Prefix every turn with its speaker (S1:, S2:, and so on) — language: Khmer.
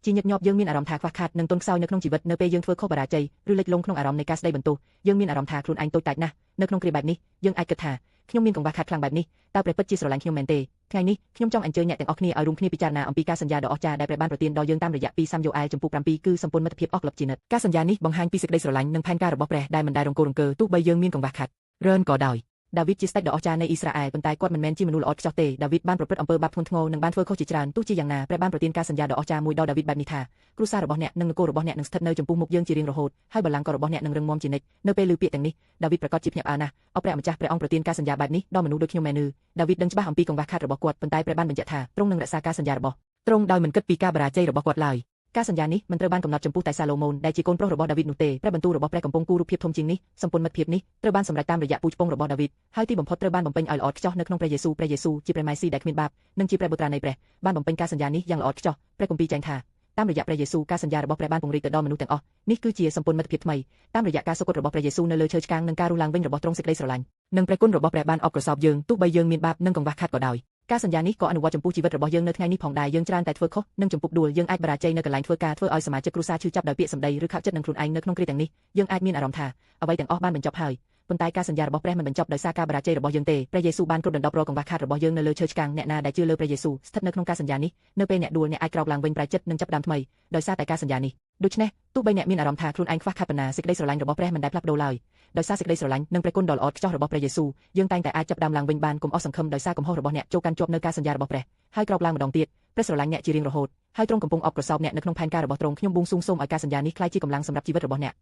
S1: ជាញឹកញាប់យើងមានអារម្មណ៍ថាខ្វះខាតនិងទន់ខ្សោយនៅក្នុងជីវិតនៅពេលយើងធ្វើខុសបរាជ័យឬលិចលង់ក្នុងអារម្មណ៍នៃការស្ដីបន្ទោសយើងមានអារម្មណ៍ថាខ្លួនឯងតូចតាចណាស់នៅក្នុងគ្រាបែបនេះយើងអាចគិតថាខ្ញុំមានកង្វះខាតខ្លាំងបែបនេះតើព្រះពិតជាស្រឡាញ់ខ្ញុំមែនទេថ្ងៃនេះខ្ញុំចង់អញ្ជើញអ្នកទាំងអស់គ្នាឲ្យរួមគ្នាពិចារណាអំពីការសន្យាដ៏អស្ចារ្យដែលព្រះបានប្រទានដល់យើងតាមរយៈពីសាមយ៉ូអែលជំពូក7គឺសម្ព័ន្ធមិត្តភាពអស់កលិបជានិច្ចការសន្យានេះបង្ហាញពីសេចក្តីស្រឡាញ់និងផែនការរបស់ព្រះដែលមិនដែលរង្គោះរង្គើទោះបីយើងមានកង្វះខាតរើនក៏ដោយដាវីតជាស្ដេចដ៏អស្ចារ្យនៃអ៊ីស្រាអែលប៉ុន្តែគាត់មិនមែនជាមនុស្សល្អឥតខ្ចោះទេដាវីតបានប្រព្រឹត្តអំពើបាបធ្ងន់ធ្ងរនិងបានធ្វើខុសជាច្រើនទោះជាយ៉ាងណាព្រះបានប្រទានការសន្យាដ៏អស្ចារ្យមួយដល់ដាវីតបែបនេះថាគ្រួសាររបស់អ្នកនិងនគររបស់អ្នកនឹងស្ថិតនៅចំពោះមុខយើងជារៀងរហូតហើយបល្ល័ង្ករបស់អ្នកនឹងរឹងមាំជានិច្ចនៅពេលឮពាក្យទាំងនេះដាវីតប្រាកដជាភ្ញាក់ផ្អើលណាស់អព្រះម្ចាស់ព្រះអង្គប្រទានការសន្យាបែបនេះដល់មនុស្សដូចខ្ញុំមែនឬដាវីតដឹងច្បាស់អំពីកង្វះខាតរបស់គាត់ប៉ុន្តែព្រះបានបញ្ជាក់ថាទ្រង់នឹងរក្សាការសន្យារបស់ទ្រង់ដោយមិនគិតពីការបរាជ័យរបស់គាត់ឡើយការសន្យានេះមិនត្រូវបានកំណត់ចំពោះតែសាឡូមោនដែលជាកូនប្រុសរបស់ដាវីតនោះទេព្រះបន្ទូលរបស់ព្រះកំពុងគូរូបភាពធំជាងនេះសម្ព័ន្ធមិត្តភាពនេះត្រូវបានសម្រេចតាមរយៈពូជពងរបស់ដាវីតហើយទីបំផុតត្រូវបានបំពេញឲ្យល្អឥតខ្ចោះនៅក្នុងព្រះយេស៊ូវព្រះយេស៊ូវជាព្រះម៉ែស៊ីដែលគ្មានបាបនិងជាព្រះបុត្រានៃព្រះបានបំពេញការសន្យានេះយ៉ាងល្អឥតខ្ចោះព្រះគម្ពីរចែងថាតាមរយៈព្រះយេស៊ូវការសន្យារបស់ព្រះបានពង្រីកទៅដល់មនុស្សទាំងអស់នេះគឺជាសម្ព័ន្ធមិត្តភាពថ្មីតាមរយៈការសុគតរបស់ព្រះយេស៊ូវនៅលើឈើឆ្កាងនិងការរស់ឡើងវិញរបស់ទ្រង់សេចក្តីស្រឡាញ់និងព្រះគុណរបស់ព្រះបានអបក្រសោបយើងទោះបីយើងមានបាបនិងកង្វះខាតក៏ដោយការសន្យានេះក៏អនុវត្តចំពោះជីវិតរបស់យើងនៅថ្ងៃនេះផងដែរយើងច្រើនតែធ្វើខុសនិងចំពុកដួលយើងអាចបរាជ័យនៅកន្លែងធ្វើការធ្វើឲ្យសមាជិកគ្រួសារឈឺចាប់ដោយពាក្យសម្ដីឬខកចិត្តនឹងខ្លួនឯងនៅក្នុងគ្រាទាំងនេះយើងអាចមានអារម្មណ៍ថាអ្វីទាំងអស់បានបញ្ចប់ហើយប៉ុន្តែការសន្យារបស់ព្រះមិនបញ្ចប់ដោយសារការបរាជ័យរបស់យើងទេព្រះយេស៊ូវបានគ្រប់ដណ្ដប់រាល់កង្វះខាតរបស់យើងនៅលើឈើឆ្កាងអ្នកណាដែលជឿលើព្រះយេស៊ូវស្ថិតនៅក្នុងការសន្យានេះនៅពេលអ្នកដួលអ្នកអាចក្រោកឡើងវិញប្រែចិត្តនិងចាប់ផ្ដើមថ្មីដោយសារតែការសន្យានេះដូច្នេះទោះបីអ្នកមានអារម្មណ៍ថាខ្លួនឯងខ្វះខាតប៉ុណ្ណាសេចក្តីស្រឡាញ់របស់ព្រះមិនដែលផ្លាស់ប្ដូរឡើយដោយសារសេចក្តីស្រឡាញ់និងព្រះគុណដ៏ល្អឥតខ្ចោះរបស់ព្រះយេស៊ូវយើងតែងតែអាចចាប់ផ្ដើមឡើងវិញបានកុំអស់សង្ឃឹមដោយសារកំហុសរបស់អ្នកចូលកាន់ជាប់នៅការសន្យារបស់ព្រះហើយក្រោកឡើងម្ដងទៀតព្រះស្រឡាញ់អ្នកជារៀងរហូតហើយទ្រង់កំពុងអបក្រសោបអ្នកនៅក្នុងផែនការរបស់ទ្រង់ខ្ញុំបួងសួងសូមឲ្យការសន្យានេះក្លាយជាកម្លាំងសម្រាប់ជីវិតរបស់អ្នក។